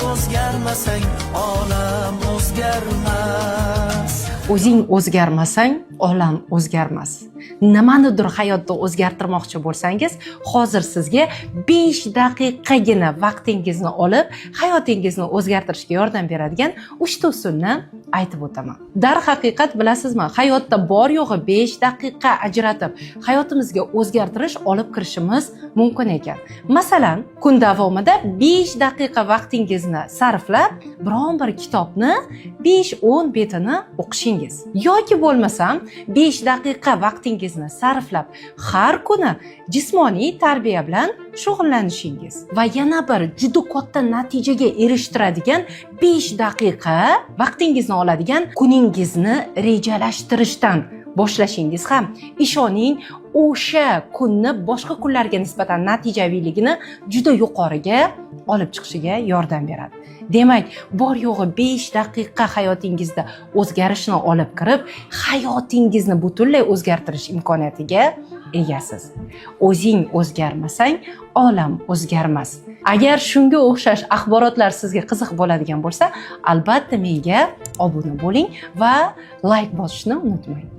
O'zgarmasang, olam o'zgarmas. O'zing o'zgarmasang, olam o'zgarmas. Nimanidir hayotda o'zgartirmoqchi bo'lsangiz, hozir sizga 5 daqiqagina vaqtingizni olib, hayotingizni o'zgartirishga yordam beradigan 3 ta usulni aytib o'taman. Darhaqiqat, bilasizmi, hayotda bor yo'g'i 5 daqiqa ajratib, hayotimizga o'zgartirish olib kirishimiz mumkin ekan. Masalan, kun davomida 5 daqiqa vaqtingizni sarflab, biron bir kitobni 5-10 betini o'qishingiz yoki bo'lmasam 5 daqiqa vaqtingizni sarflab, har kuni jismoniy tarbiya bilan shug'ullanishingiz va yana bir juda katta natijaga erishtiradigan 5 daqiqa vaqtingizni oladigan kuningizni rejalashtirishdan boshlashingiz ham, ishoning, o'sha kunni boshqa kunlarga nisbatan natijaviyligini juda yuqoriga olib chiqishiga yordam beradi. Demak, bor yo'g'i 5 daqiqa hayotingizda o'zgarishni olib kirib, hayotingizni butunlay o'zgartirish imkoniyatiga egasiz. O'zing o'zgarmasang, olam o'zgarmas. Agar shunga o'xshash axborotlar sizga qiziq bo'ladigan bo'lsa, albatta menga obuna bo'ling va layk bosishni unutmang.